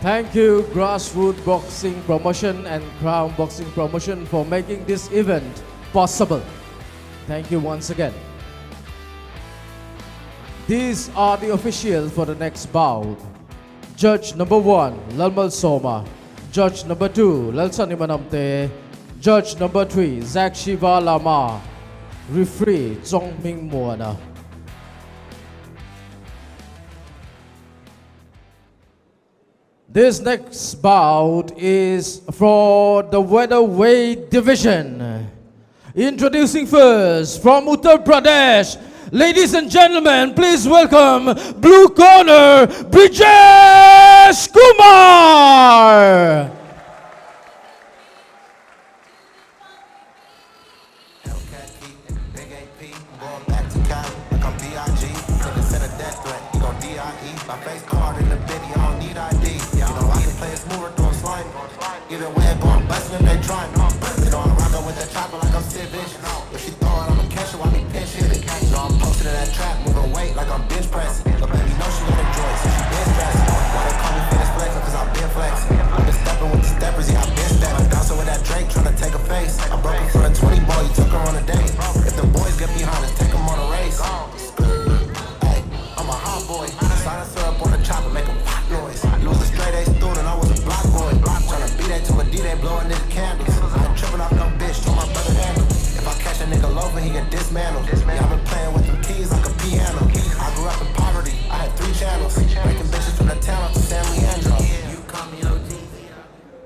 Thank you Grassroot Boxing Promotion and Crown Boxing Promotion for making this event possible. Thank you once again. These are the officials for the next bout. Judge number 1, Lalmalsawma. Judge number 2, Lalchhanhima Hnamte. Judge number 3, Zach Shiva Lama. Referee, Chonghmingmuana. This next bout is for the welterweight division. Introducing first from Uttar Pradesh, ladies and gentlemen, please welcome blue corner, Brijesh Kumar.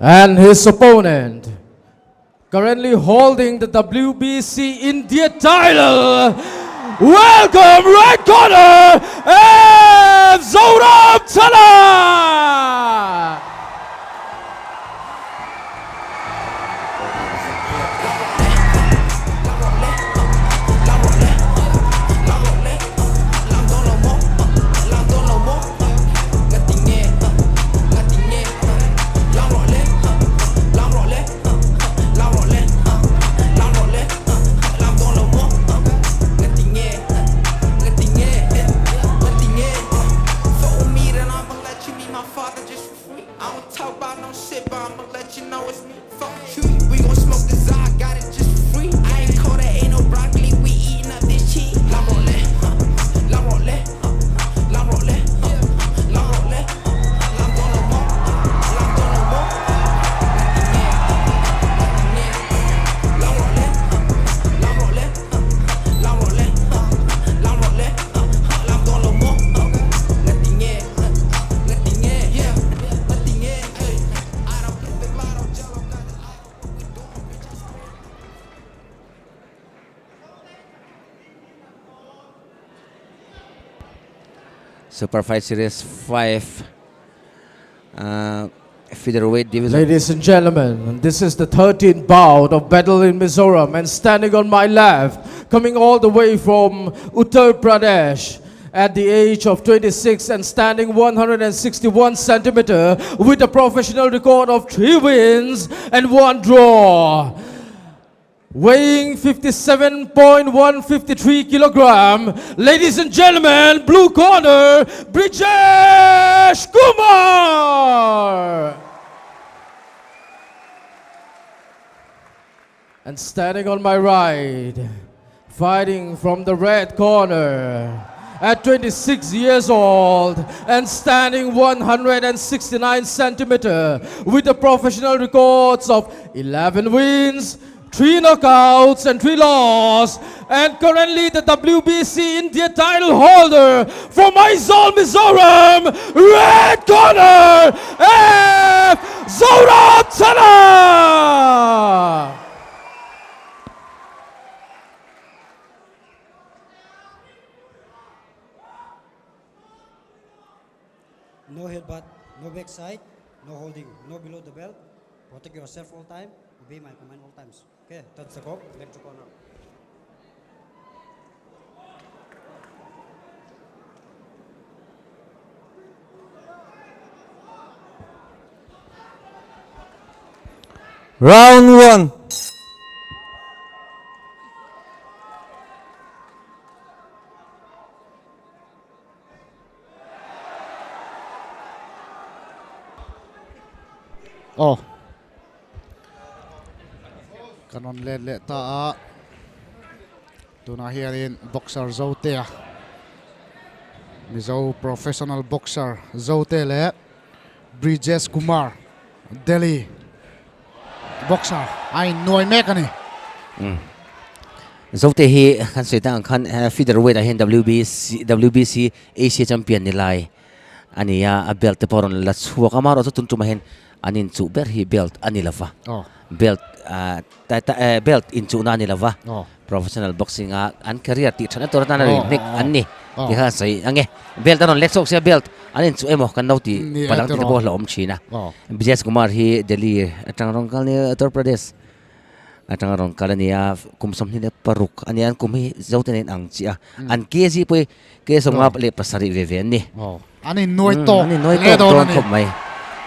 And his opponent, currently holding the WBC India title, welcome red corner, F. Zoramthanga! Super Fight Series 5 Featherweight Division. Ladies and gentlemen, this is the 13th bout of Battle in Mizoram, and standing on my left, coming all the way from Uttar Pradesh, at the age of 26 and standing 161 centimeter with a professional record of 3 wins and 1 draw. Weighing 57.153 kilogram, ladies and gentlemen, blue corner, Brijesh Kumar! And standing on my right, fighting from the red corner, at 26 years old and standing 169 centimeter with the professional records of 11 wins, 3 knockouts and 3 losses, and currently the WBC India title holder from Aizawl, Mizoram, red corner, F. Zoramthanga! No headbutt, no backside, no holding, no below the belt. Protect yourself all time. Obey my command all times. Okay, touch the goal, back to corner. Round 1. Aw. Kan rawn let leh ta a, tunah hianin boxer Zotea, Mizo professional boxer Zote leh Brijesh Kumar, Delhi boxer a innuai mek a ni. Zote hi kan sawi tak ang khan featherweight ah hian WBC WBC Asia champion ni lai a ni a, a belt te pawh a rawn la chhuak a, amaherawhchu tun tumah hian an inchuh ber hi belt a ni lo va, belt belt inchuhna a ni lo va, professional boxing a an career tih thatna tur atana rin hnek an ni tih kha a sawi ang e. Belt a rawn lek chhuak sia belt an inchuh emaw kan lo tih palang tih te pawh a hlauhawm thin a. Brijesh Kumar hi Delhi atang rawn kal nia Uttar Pradesh atanga rawn kal a ni a, kum 26 a ni a, an kum hi Zote nen ang chiah a, an kg pawh hi Ke sawmnga leh pasarih ve ve an ni. An innuai tawk an innuai tawk dawn khawp mai.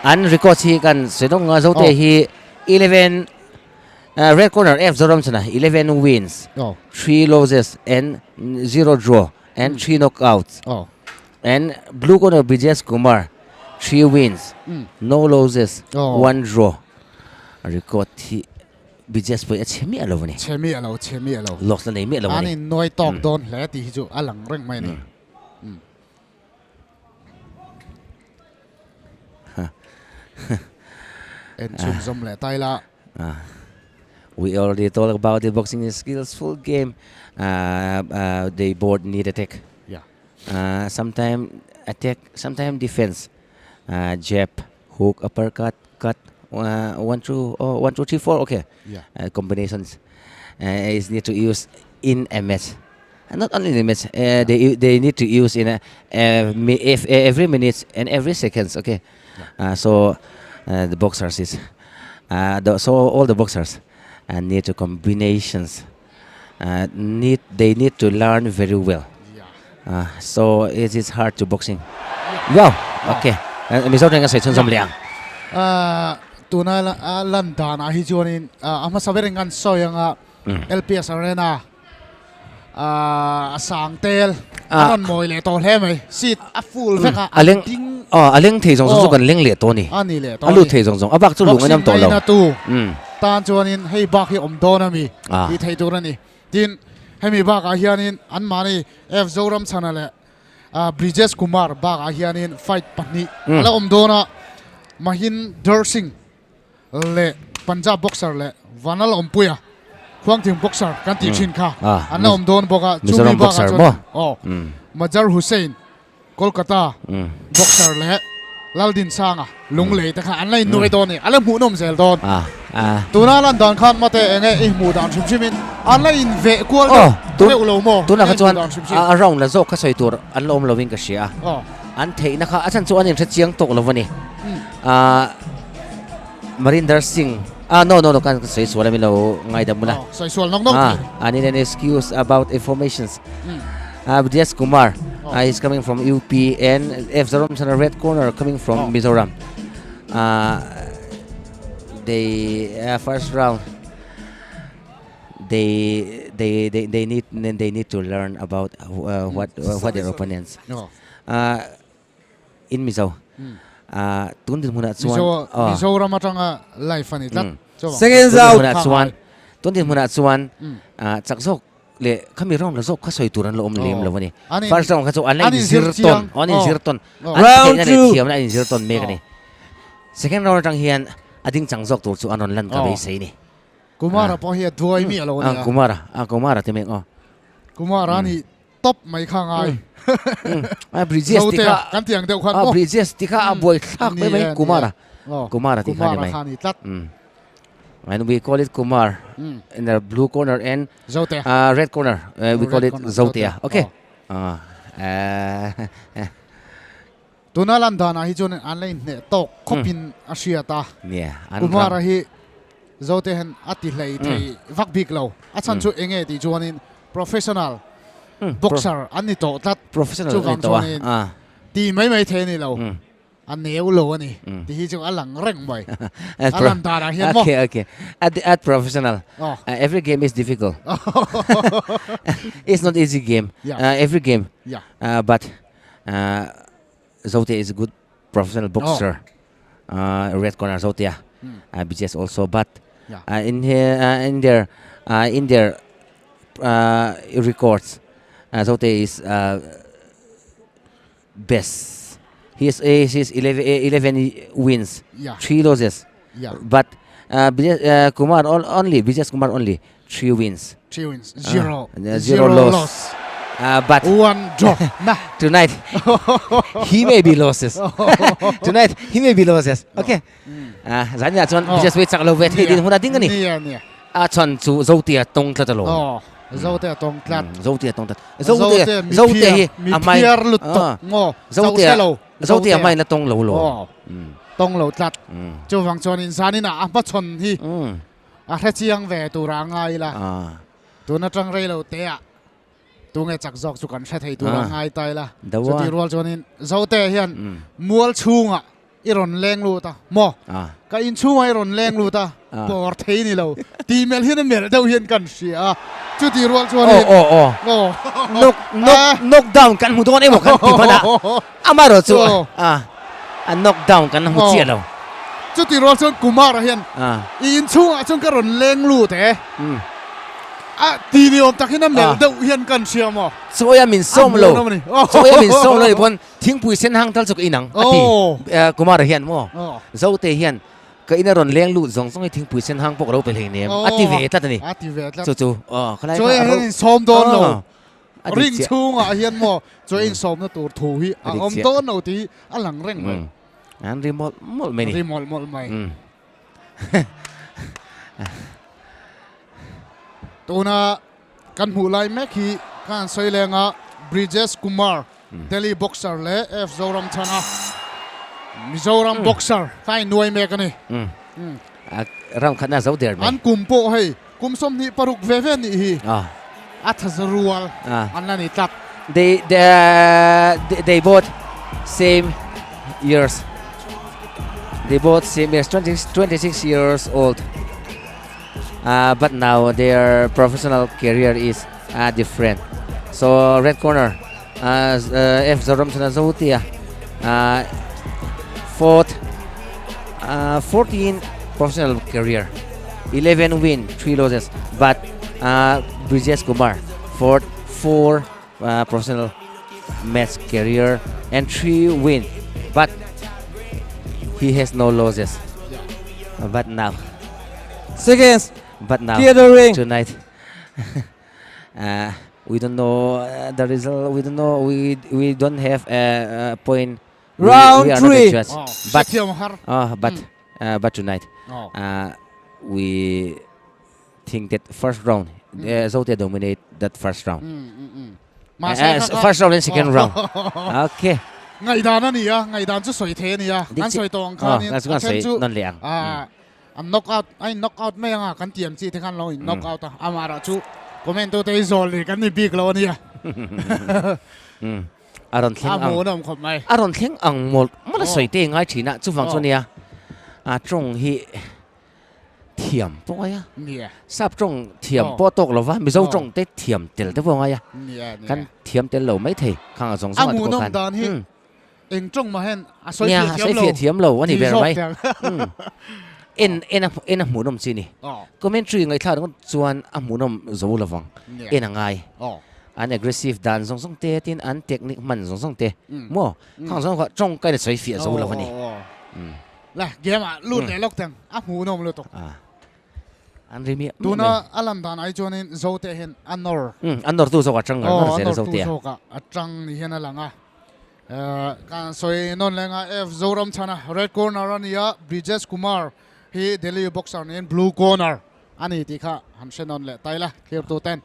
An record hi kan sawi nawk nga Zote hi 11 red corner F Zoramchhana 11 wins, 3 losses and 0 draw and 3 knockouts. And blue corner Brijesh Kumar 3 wins, no losses, 1 draw. Record hi BJS pawh hi a chhe miah lo a ni. Chhe miah lo, chhe miah lo. Loss la nei miah lo a ni. An innuai tawk dawn hle tih hi chu a lang reng mai a ni. En chhun zawm leh ta ila. We already talk about the boxing is skillful game. They both need attack. Yeah. Sometime attack, sometime defense. Jab, hook, uppercut, cut, 1, 2, oh, 1, 2, 3, 4, okay. Yeah. Combinations is need to use in a match. Not only in a match, they need to use in a, if, every minute and every seconds, okay. Yeah. So the boxers is, the, so all the boxers need to combinations. Need they need to learn very well. Yeah. So it is hard to boxing. Wow. Okay. Mizo tawngin ka sawi chhunzawm leh ang. Tuna lan danah hi chuanin a hmasa berin kan sawi anga LPS Arena a sang tel a rawn mawi leh tawh hle mai. Seat a full vek a, a leng a leng thei zawng zawng chu kan leng leh tawh a ni. A ni leh tawh a lut thei zawng zawng a bak chu lung a inam tawh lo. Boxing ngaina tu tan chuanin hei bak hi awm dawn a mi tih theih tur a ni. Tin, hemi bakah hianin anmahni F Zoramchhana leh Brijesh Kumar bakah hianin fight pahnih a la awm dawn a, Mahinder Singh leh Punjab boxer leh Vanal Awmpuia Khuangthing boxer kan tih thin kha an la awm dawn bawk a, chumi bakah chuan aw Mazhar Hussain Kolkata boxer leh Laldinsanga Lunglei te kha an la innuai dawn a ni, a la hmuhnawm zel dawn. Tuna lan dan khan mate enge i hmuh dan hrim hrim in an la inveh kual deuh deuh lo maw? Tunah kha chuan a round la zawk kha sawi tur an la awm lovin ka hria a, an theihna kha a chhan chu an inhre chiang tawk lo a ni. Marinder Singh, ah no no no kan sawi sual a min lo ngaidam bula. Sawi sual nawk nawk thei. I need an excuse about informations. Abdias Kumar is coming from UP and F Zoramchhana red corner coming from Mizoram. They first round they they they they need they need to learn about what what their opponents. In Mizo tun dinhmunah chuan Mizoram atanga live a ni tlat. Seconds out. Tun dinhmunah chuan tun dinhmunah chuan chak zawk leh khami round la zawk kha sawi tur an la awm lem lo a ni. First round kha chu an la inzir tawn an inzir tawn an theihna leh thiamna an inzir tawn mek a ni. Second round atang hian a ding chang zawk tur chu an rawn lan ka beisei a ni. Kumara pawh hi a duai miah lo a ni a. Kumara Kumara ti mek aw. Kumara a ni Top mai kha ngai. A Bridges ti kha kan tiang deuh khan maw. Bridges ti kha a buai thlak mai mai Kumara. Kumara ti kha ni mai. Kumara kha ni tlat. And we call it Kumar in the blue corner and Zotea. Red corner we call it Zotea. Okay. Tuna lan danah hi chuan an la inhneh tawk khawpin a hriat a. Kumara hi Zote hian a ti hlei thei vak bik lo. A chhan chu enge tih chuanin professional boxer an ni tawh tlat. Chuvang chuanin ti mai mai thei a ni lo. A neu lo a ni tih hi chu a lang reng mai. A lan danah hian maw. Okay, okay. At professional. Every game is difficult. It's not easy game. Every game. But Zote is a good professional boxer. Red corner Zotea. Brijesh also but in in their in their records Zote is best he is he is 11 wins 3 losses but Kumar only Brijesh Kumar only 3 wins 3 wins 0 0 loss but 1 draw na tonight he may be losses tonight he may be losses okay zan ya chuan Brijesh wei chak lo ve thei din hun a ding ani a chhan chu Zote tawng tlat alawm Zote tawng tlat Zote tawng tlat Zote Zote hi a mai phiar lutuk maw Zote Zote a mai na tawng lo lo tawng lo tlat chuvang chuanin zanin ah a hmachhawn hi A hre chiang ve tur a ngai ila, tun atang rei lo te ah tunge chak zawk chu kan hre thei tur a ngai ta ila. Chuti rual chuanin Zote hian mual chhungah i rawn leng lut a, maw? Ka in chhungah i rawn leng lut a, pawr thei ni lo tih melh hian a melh deuh hian kan hria a, chuti rual chuanin Knock knock knock down kan hmu dawn emaw kan ti hman a, amaherawhchu a knock down kan hmu chiah lo. Chuti rual chuan Kumar-a hian i inchhungah chuan ka rawn leng lut e. A ti ni awm tak hian a melh deuh hian kan hria maw? Chawia min sawm lo, chawia min sawm lo ni pawn thingpui sen hang tal chu ka inang a ti Kumar-a hian maw? Zote hian ka ina rawn leng lut zawng zawng hi thingpui sen hang pawh ka lo pe hlei nem a ti ve tlat a ni. A ti ve tlat. Chu chu khalai kha. Chawia hian insawm dawn lo. Ring chhungah hian maw chawia insawmna tur thu hi a awm dawn lo tih a lang reng mai. An ri mawlh mawlh mai ni. Ri mawlh mawlh mai. Tuna kan hmuh lai mek hi ka han sawi leng a, Brijesh Kumar, Delhi boxer leh F Zoramchhana, Mizoram boxer kha in nuai mek a ni. Round khatna zo der mai. An kum pawh hei kum 26 ve ve nih hi a tha rual an la ni tlat. They they they both same years. They both same years, 20, 26 years old. Uh, but now their professional career is uh, different. So red corner, uh, uh, F Zoramchhana Zotea, fought 14 professional career, 11 win, 3 losses. But Brijesh Kumar fought 4 professional match career and 3 win, but he has no losses. But now, Seconds. But now, Clear the ring. Tonight, we don't know the result. We don't know. We don't have a point. Round we are not the 3. judge. Oh, But hrethiam har. but tonight, we think that first round, Zote dominate that first round. First round and second round. Okay. Ngaihdan a ni a, ngaihdan chu sawi thei a ni a, an sawi tawh ang khanin a then chu an knock out, a in knock out mai anga kan tiam chi te khan lo in knock out a, amah erawh chu comment tu te hi zawl ni kan ni bik lo a nia. A rawn thleng ang. A hmuhnawm khawp mai. A rawn thleng ang mawlh mawlh a sawi te ngai thin a, chuvang chu nia a tawng hi thiam pawh ngai a. Nia. Sap tawng thiam pawh tawk lova Mizo tawng te thiam tel te pawh ngai a. Nia nia. Kan thiam tel lo mai thei khang a zawng zawng A ah te pawh hmuhnawm khan. dan hi eng tawng mah hian a sawi Nia, fiah a thiam sawi lo. fiah thiam lo a ni Ti ber zawk mai. teh ang. En en a en a hmuhnawm chi ni. Commentary ngaihthlak ringawt chuan a hmuhnawm zo lovang. Nia. En a ngai. An aggressive dan zawng zawng te tin an technique hman zawng zawng te maw khang zawng kha tawng kain a sawi fiah zo lo a ni. La game ah lut leh lawk teng a hmuhnawm lutuk. An ri miah miah mai. Tuna a lan dan ai chuanin Zote hian a nawr. A nawrtu zawk a tang ngar ngar zel a Zote a. A nawrtu zawk a tang ni hian a lang a. Kan sawi nawn leng a F Zoramchhana red corner a ni a Brijesh Kumar hi Delhi boxer niin blue corner a ni tih kha han hre nawn leh ta ila thlirtu ten.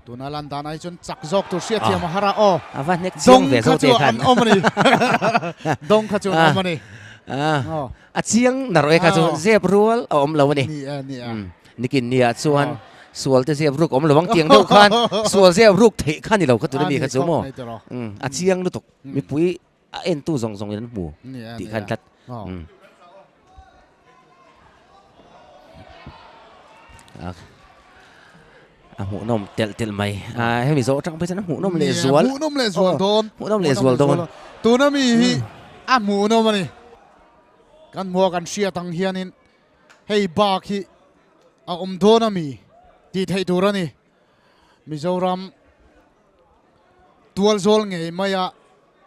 Tuna lan dan ai chuan chak zawk tur hriat thiam a har a aw. A va hnek chiang ve Dawng kha zo te chu khan. an awm a ni. Dawng kha chu an awm a ni. Aw. A chiang na rawh e kha chu zep rual a awm lo a ni. Ni e, ni e. Nikin nia chuan sual te zep ruk awm lo ang tiang deuh khan sual zep ruk theih kha ni lo kha tuna mi kha chu maw. A chiang lutuk. Mipui a entu zawng zawng in an hmu tih khan tlat. A hmuhnawm telh telh mai. Hemi zawh atang phei chuan a hmuhnawm leh zual. Hmuhnawm leh zual dawn. Hmuhnawm leh zual dawn. Tuna mi hi a hmuhnawm a ni. Kan hmuh a kan hriat ang hianin hei bak hi a awm dawn a mi tih theih tur a ni. Mizoram tualzawl ngei maia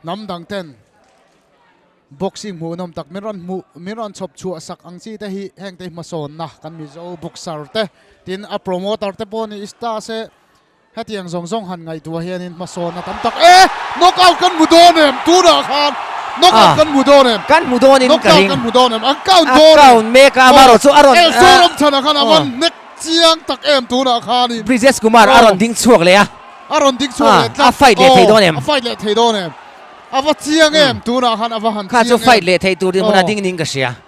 hnam dang ten boxing hmuhnawm tak min rawn hmuh min rawn chhawp chhuah sak ang chi te hi heng te hi hmasawnna kan Mizo boxer te tin a promoter te pawh ni ista se Hetiang zawng zawng han ngaihtuah hianin hmasawnna tam tak e! Knockout kan hmu dawn em? Tunah khan knockout kan hmu dawn em? Kan hmu dawnin ka ring. Knockout kan hmu dawn em? An count dawn em? A count mek a, amarawh chu a rawn. Eh, Zoram chhanah khan a van hnek chiang tak em tunah khanin. Brijesh Kumar a rawn ding chhuak leh a. A rawn ding chhuak leh tlat. A fight leh thei dawn em? A fight leh thei dawn em? A va chiang em? Tunah khan a va han chiang em? Kha chu fight leh thei tur dinhmun a ding ning ka hria.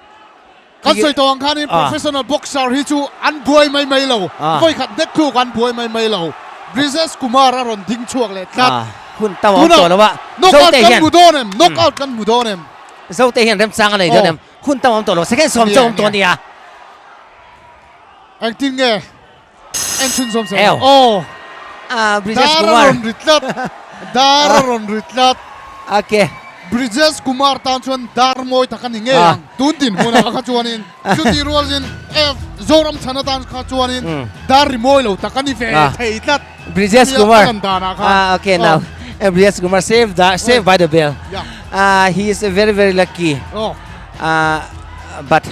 Kan sawi tawh ang khanin professional boxer hi chu an buai mai mai lo. Vawi khat hnek thluk an buai mai mai lo. Brijesh Kumar a rawn ding chhuak leh tlat. Hun tam a awm tawh lo a. Knockout kan hmu dawn em? Knockout kan hmu dawn em? Zote hian remchang a nei dawn em? Hun tam a awm tawh lo. Second sawm chu a awm tawh a nia. Engtin nge en chhunzawm zel ang? Aw. Brijesh Kumar. Dar a rawn ri tlat. Dar a rawn ri tlat. Okay. Brijesh Kumar tan chuan dar mawi tak a ni ngei ang. Tun dinhmunah kha chuanin chuti rualin F Zoram chhan atan kha chuanin dar ri mawi lo tak a ni ve thei tlat. Brijesh Kumar. Ah, okay now. Brijesh Kumar saved the, saved by the bell. Yeah. He is very very lucky. Oh. But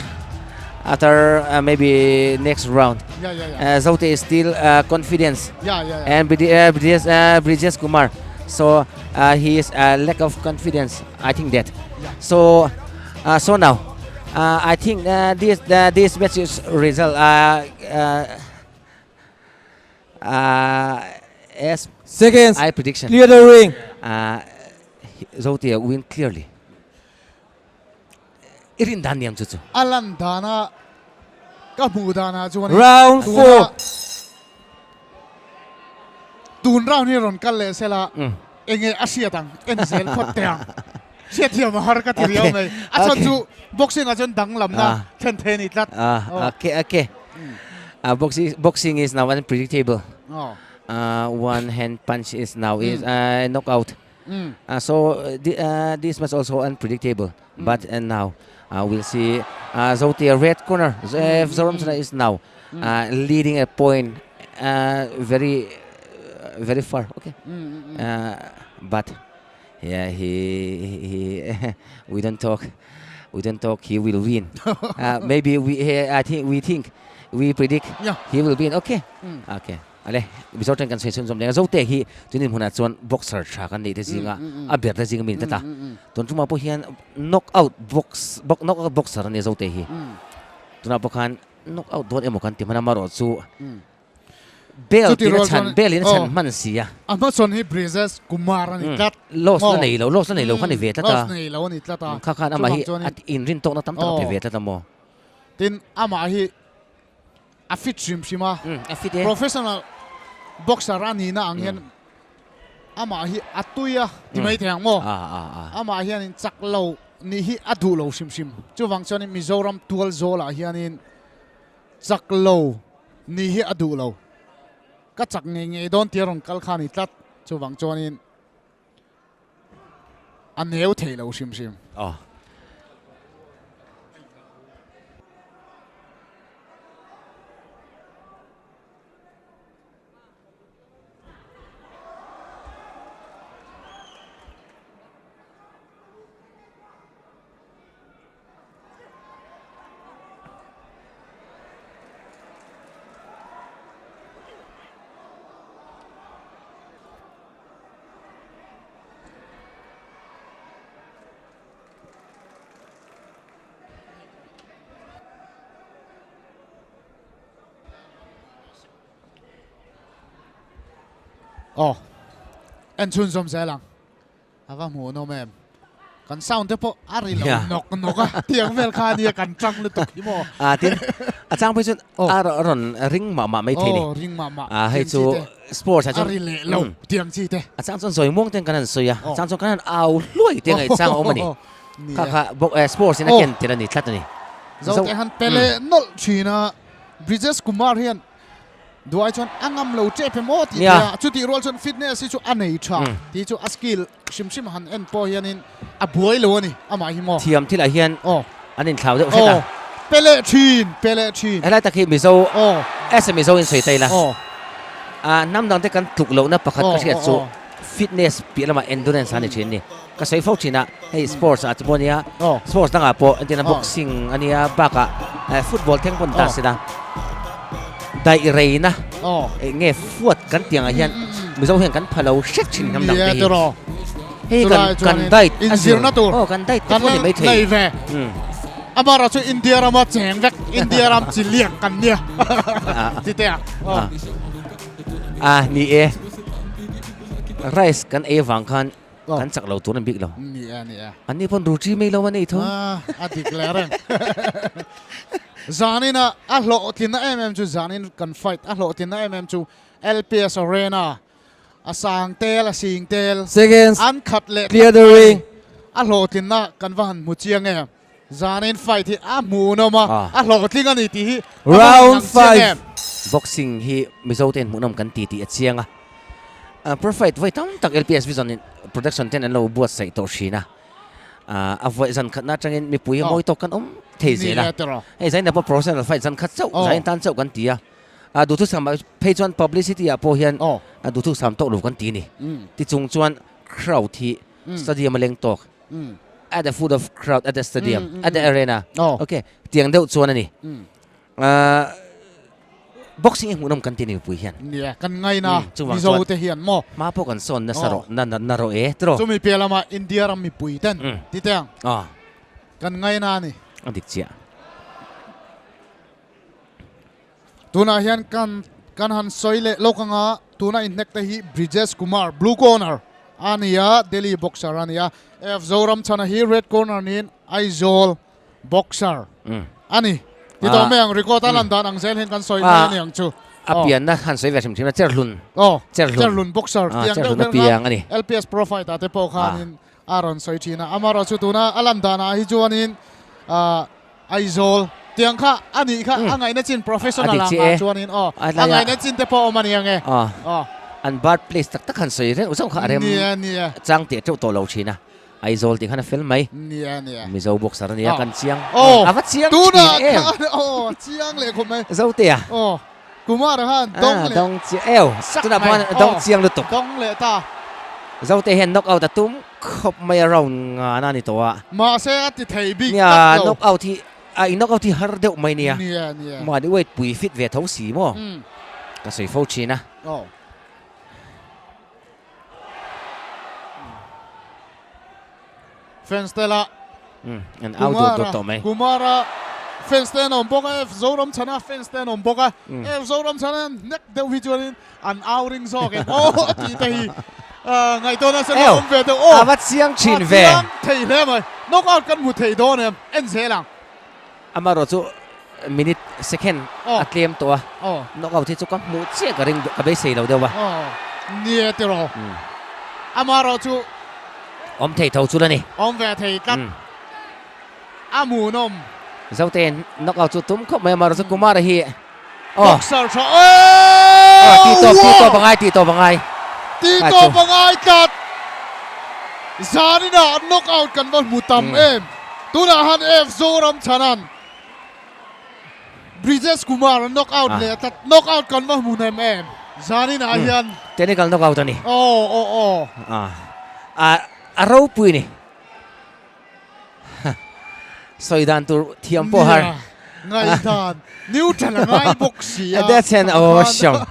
after maybe next round. Yeah, yeah, yeah. Zote is still confidence. Yeah, yeah, yeah. And Brijesh, Brijesh Kumar. So he is lack of confidence. I think that. Yeah. So so now I think this this match is result as Seconds. I prediction. Clear the ring. Zote win clearly. I rin dan niam chu chu. A lan dana ka hmuh danah chuan Round 4. Tun round hi rawn kal leh sela enge a hriat ang en zel phawt teh ang. Hriat thiam a har ka ti riau mai. A chhan chu boxing ah chuan danglamna thlen thei a ni tlat. Okay okay. Boxing boxing is now unpredictable. One hand punch is now is knockout. So this was also unpredictable. But now we'll see Zote red corner. Zoramchhana is now leading a point very very far. Okay. But yeah, he he we don't talk. We don't talk. He will win. Maybe we I think we think we predict he will win. Okay. Okay. Ale, Mizo ṭang kan sawi chhunzawm leh a, Zote hi tunin hmunah chuan boxer ṭha kan neih te zinga a ber te zinga mi ni tlat a. Tun ṭumah pawh hian knock out box knock out boxer a nia Zote hi. Tunah pawh khan knock out dawn emaw kan ti hman a, amaherawh chu bell tin a chhan bell in a chhan hman si a. A hmachhawn hi Brijesh Kumar a ni tlat. Loss la nei lo, loss la nei lo kha ni ve tlat a. Loss nei lo a ni tlat a. Kha khan amah hi a inrin tawkna tam tak a pe ve tlat a maw. Tin, amah hi A fit hrim hrim a. A fit e. Professional boxer a nihna ang hian amah hi a tui a ti mai thei ang maw? Amah hianin chak lo nih hi a duh lo hrim hrim. Chuvang chuanin Mizoram tual zawlah hianin chak lo nih hi a duh lo. Ka chak ngei ngei dawn tia rawn kal kha a ni tlat. Chuvang chuanin a neu thei lo hrim hrim. Aw. Aw en chhunzawm zel ang. A va hmuhnawm em. Kan sound te pawh a ri lo nawk nawk a, tiang vel kha ania kan chang lutuk hi maw. A tin, a chang phei chuan a rawn ring mah mah mai thei ni. Aw, ring mah mah. A hei chu sports ah chuan. A ri leh lo tiang chi te. A chang chuan zawi muang ten kan han sawi a, a chang chuan kan han au hluai te ngaih chang a awm a ni. Kha kha sports in a ken tel a ni tlat a ni. Zote han pe leh nawlh thin a, Brijesh Kumar hian Duai chuan a ngam lo tep em aw tih theih a, chutih rual chuan fitness hi chu a nei tha tih chu a skill hrim hrim han en pawh hianin a buai lo a ni amah hi maw. Thiam thilah hian An inthlau deuh hret a. Aw, pe leh thin, pe leh thin. Helai tak hi Mizo, Aw. as a Mizo in sawi ta ila. Aw. Ah, hnam dang te kan tluk lohna pakhat ka Aw, hriat aw, chu aw. fitness piah lamah endurance a ni thin ni. Ka sawi fo thin a, hei sports ah te pawh ania, Aw. sports dangah pawh entirna Aw. boxing ania bakah eh football thleng pawh ni ta Aw. se la, daih reina Aw. eng nge fuat kan tih angah hian Mizo hian kan pha lo hret thin hnam dang te Nia hi. tiraw. Hei kan kan diet a zir inzirna tur aw kan diet te kan pawh ni mai thei. nei ve. Amara chu India rama cheng vek India ram chi liak kan nia ti te a. A ni e. Rice kan ei avang khan kan chak lo tur an bik lo. Ni e ni e. An ni pawn ruti mai lo an ei tho. A dik leh reng. Zanin a a hlawhtlinna em em chu zanin kan fight a hlawhtlinna em em chu LPS Arena A sang tel, a sing tel. Seconds. An khat leh Clear the ring. A hlawhtlinna kan va han hmu chiang em. Zanin fight hi a hmuhnawm a, a hlawhtling a ni tih hi a va han Round lang chiang 5. em. Boxing hi Mizo ten hmuhnawm kan ti tih a chiang a. Pro fight vawi tam tak LPS Vision in production ten an lo buatsaih tawh thin a. A vawi zan khatna atangin mipui hi mawi tawk kan awm thei zel a. Hei zain pawh professional fight zan khat chauh zain tan chauh kan ti a. A duhthusam ah phei chuan publicity ah pawh hian a duhthusam tawk lo kan ti a ni. Tichung chuan crowd hi stadium a leng tawk. At the foot of crowd at the stadium at the arena. Okay tiang deuh chuan a ni. Boxing hi hmuhnawm kan ti a ni mipui hian. Nia kan ngaina Mizo te hian maw. Hma pawh kan sawn nasa rawh na rawh e tiraw. Chumi piah lamah India ram mipui ten ti teh ang. Kan ngaina a ni. A dik chiah. Tunah hian kan kan han sawi leh lawk anga tuna inhnek te hi Brijesh Kumar blue corner a ni a, Delhi boxer a ni a, F Zoramchhana hi red corner niin Aizawl boxer a ni. Ti tawh mai ang record a lan dan ang zel hian kan sawi mai a ni ang chu. A pianna han sawi ve hrim hrim a Cherhlun. Aw Cherhlun boxer tiang deuh ber kha LPS Pro Fight ah te pawh khanin a rawn sawi thin a, amaherawhchu chu tuna a lan danah hi chuanin Aizawl tiang kha a nih kha a ngaihna chin professional ang ah chuanin aw a ngaihna chin te pawh awm a ni ang e aw. An birth place tak tak han sawi reng zauh kha a rem chang teh teuh tawh lo thin a, Aizawl tih khan a fel mai. Mizo boxer a nia kan chiang a va chiang thin em. Tunah khan aw chiang leh khawp mai. Zotea. Aw Kumar khan dawng leh. Dawng chiang eo tunah pawh khan dawng chiang lutuk. Dawng leh ta. Zote hian knock out a tum. Khawp mai a round ngana ni tawh a. Mahse a ti thei bik tlat lo. Nia knock out hi a in knock out hi har deuh mai nia. Nia nia. Mahni weight pui fit ve tho si maw. Ka sawi fo thin a. Aw. Fans te lah. An out dut dut tawh mai. Kumara fans te an awm bawk a, Zoramchhana fans te an awm bawk a. Zoramchhana nek deuh hi chuanin An au ring zawk em aw a tih te hi ngaihtuah nasa na awm ve deuh aw. A va chiang thin ve. A chiang thei hle mai. Knock out kan hmu thei dawn em en zel ang. Amaherawh chu minute second a tlem tawh a. Knock out hi chu ka hmuh chiah ka ring ka beisei lo deuh a. Nia tiraw. Amaherawh chu. Awm thei tho chu la ni. Awm ve thei tlat. A hmuhnawm. Zotein knock out chu tum khawp mai amaherawh chu Kumara hi. Oh. Boxer tha oh! Ti tawp ti tawp angai ti tawp angai. Ti tawp angai tlat. Zanina knock out kan va hmu tam em. Tunah han F Zoram Chhanan Brijesh Kumar knock out leh tlat. Knock out kan va hmu hnem em. Zanina hian technical knock out ani. Oh oh oh. A a ropui ni. Sawi dan tur thiam pawh har. Nia, ngaihdan neutral a ngai bawk si a. That's an awesome.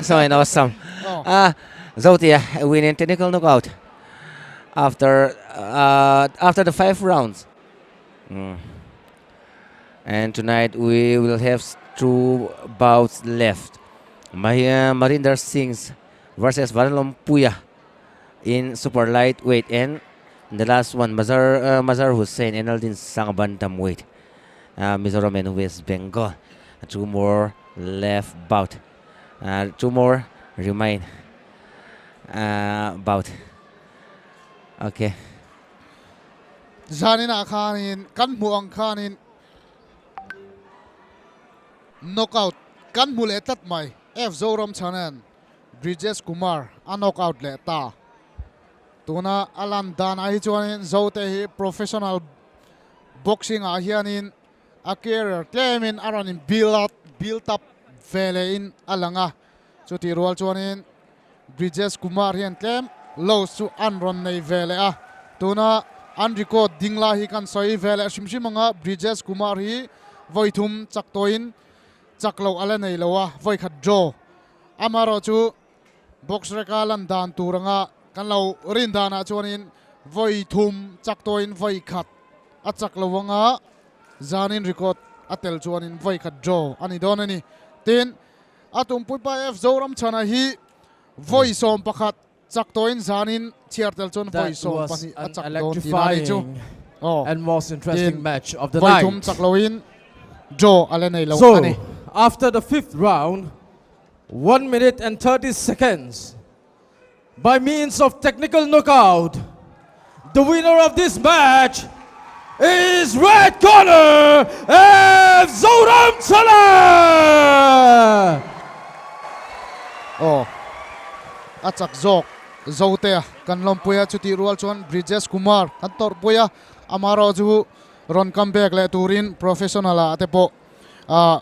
So an awesome. Ah, Zotia winning technical knockout after after the 5 rounds. And tonight we will have 2 bouts left. Marinder Singh versus Vanlalawmpuia in super lightweight and the last one Mazhar uh, Mazhar Hussain and Aldin Sanga bantamweight uh, Mizoram and West Bengal two more left bout uh, two more remain uh, bout okay Zanin ah khanin kan hmuh ang khanin knockout kan hmu leh tlat mai F Zoram Chhanan Brijesh Kumar a knock out leh ta. Tuna a lan danah hi chuanin Zote hi professional Boxing ah hianin a career tlemin a rawn in build up build up ve lehin a lang a, chutih rual chuanin Brijesh Kumar hian tlem loss chu an rawn nei ve leh a, tuna an record ding lai hi kan sawi ve leh hrim hrim ang a, Brijesh Kumar hi vawi thum chak tawhin chak loh a la nei lo a, vawi khat draw amaherawh chu box reka lan dan tur anga kan lo rin danah chuanin vawi thum chak tawhin vawi khat a chak lo anga zanin record a tel chuanin vawi khat draw a ni dawn a ni. Tin, a tumpui pa F Zoramchhana hi vawi 11 chak tawhin zanin chhiar tel chuan That vawi sawm was pahnih a an chak dawn tihna a ni chu. electrifying Aw, and most interesting tin, match of the vawi thum night. chak loin draw a la nei lo a So, ni. after the fifth round, 1 minute and 30 seconds, by means of technical knockout, the winner of this match is red corner, F. Zoramchhana! Aw, a chak zawk Zotea kan lawmpui a, chutih rual chuan Brijesh Kumar kan tawrhpui a, amaherawh chu rawn comeback leh turin professional ah te pawh ah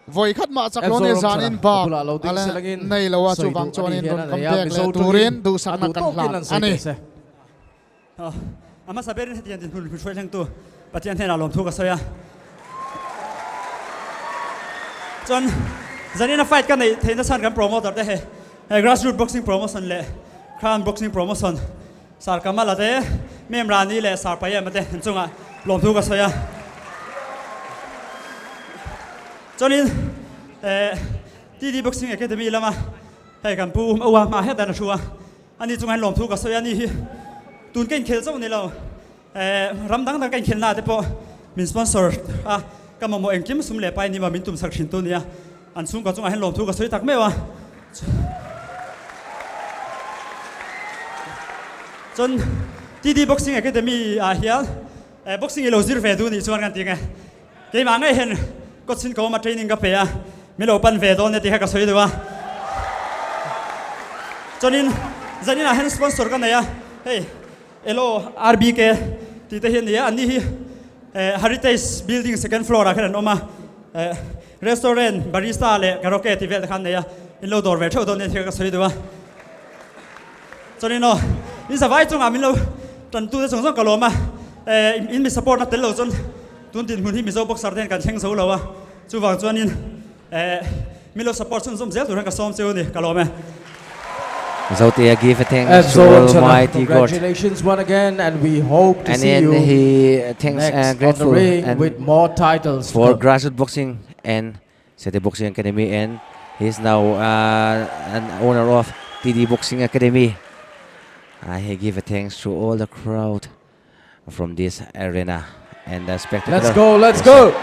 Vawi khat mah chak lo nia zanin bak a la nei lo a, chuvang chuanin rawn kam pek leh turin duhsakna kan hlan a ni. A hmasa berin hetiang dinhmun hmu hruai thlengtu Pathian hnenah lawmthu ka sawi a. Chuan zanina fight ka neih theihna chhan kan promoter te hei he Grassroot Boxing Promotion leh Crown Boxing Promotion Sir Kamala te, Mem Rani leh Sir Payema te an chungah lawmthu ka sawi a. Chuanin TD Boxing Academy lama hei kan pu Ua hma het an a thu a, ani chungah hian lawmthu ka sawi a, ani hi tun ka inkhel chauh ni lo, ram dang dang ka inkhel na te pawh min sponsor a, ka mamawh engkim sum leh pai ni maw min tumsak thin tu nia, an chhungkaw chungah hian lawmthu ka sawi tak meuh a. Chuan TD Boxing Academy ah hian boxing i lo zir ve duh nih chuan kan ti nge. Keimah ngei hian coach in ka awm a training ka pe a, min lo pan ve dawn nia tih kha ka sawi deuh a. Chuanin zanin ah hian sponsor ka nei a, hei Elo RBK tih te hi a ni a, anni hi Heritage Building second floor ah khan an awm a, restaurant, barista leh karaoke tih vel te khan an nei a, in lo dawr ve theuh dawn nia tih kha ka sawi deuh a. Chuanin aw, in zavai chungah min lo tantute zawng zawng ka lawm a, in mi support na tel lo chuan Tun dinhmun hi Mizo boxer te hian kan thleng zo lo a, chuvang chuanin min lo support chhunzawm zel tur hian ka sawm cheu a ni, ka lawm e. Zotea give a thanks F to Zoramchhana, Almighty God. congratulations one again and we hope to And see then you he thanks next and on the grateful ring and with more titles to for come. grassroots boxing and City Boxing Academy and he is now uh, an owner of TD Boxing Academy. Uh, he give a thanks to all the crowd from this arena and the spectacular. Let's go, let's go!